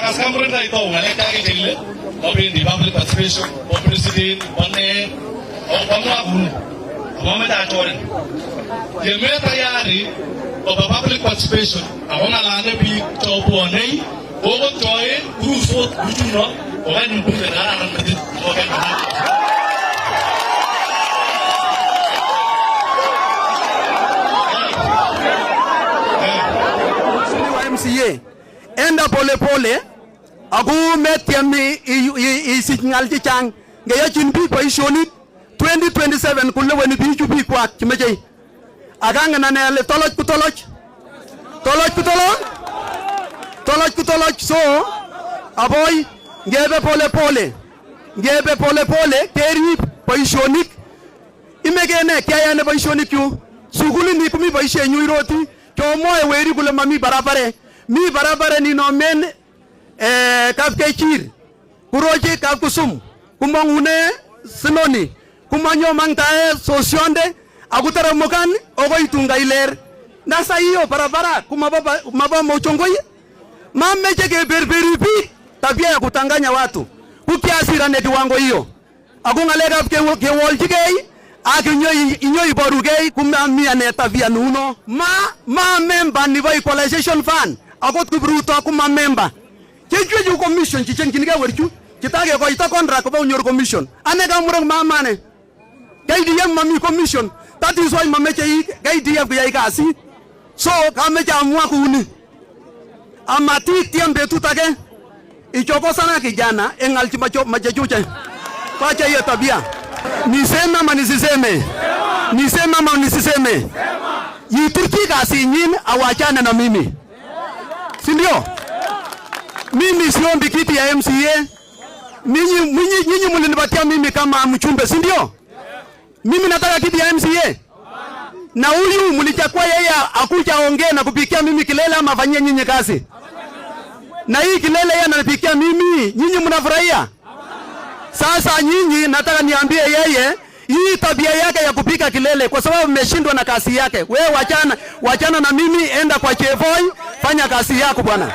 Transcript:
Kakas kamurinda itou ngalek chakechekile mabendi public participation, bo president, bo ne, omwa kuni. Amameche achorin. Yeme tayari koba public participation ako ng'alale biik chobwonei okot choen kurusot bichuno kokany mbunge nekararan metit nebo Kenya. Wa MCA, enda polepole ako metiem isich ng'al chechang. Ngeyochin biik boisionik 2027 koleweni bichu bikwak chemeche. Akangen ane ale toloch ku toloch, toloch ku toloch, toloch ku toloch. So aboi ngebe polepole, ngebe polepole kerib boisionik. Imekene kiayane boisionik chu. Sukulini komi boisienyu iroti chomwoe weri kole mami barabare. Mi barabare ninomen Kapkechir kurochi Kapkusum kumong'une Sinoni kumanyo mangtae Sosionde akutaramukan okoi Tungailer. Nasa hiyo barabara kumaba Mochongoi. Mameche keberberi biik tabia ya kutanganya watu. Kukiasirane kiwango hiyo. Ako ng'alekab kewolchigei ak inyo iborugei kumami ane tabia nuno. Ma member nebo Equalization Fund akot Kipruto kuma member. Chechwechu commission chechengchinigei werchu chetakekoito contract koba konyor commission. Ane kamurek mamane. KDF mami commission. That is why mameche KDF koyai kasit. So kameche amwa kouni. Amatitiem betut age ichokosana kijana eng'al machechuche. Wacha hiyo tabia. Niseme ama nisiseme? Niseme ama nisiseme? Yiturchi kasinyin awachane na mimi. Si ndio? Mimi siombi kiti ya MCA. Nyinyi mlinipatia mimi kama mchumbe, si ndio? Mimi nataka kiti ya MCA. Na huyu mlichagua yeye akuja aongee na kupikia mimi kilele ama afanyie nyinyi kazi? Na hii kilele yeye ananipikia mimi, nyinyi mnafurahia? Sasa nyinyi nataka niambie yeye hii tabia yake ya kupika kilele kwa sababu mmeshindwa na kazi yake. Wewe wachana na mimi, enda kwa Chevoi, fanya kazi yako bwana.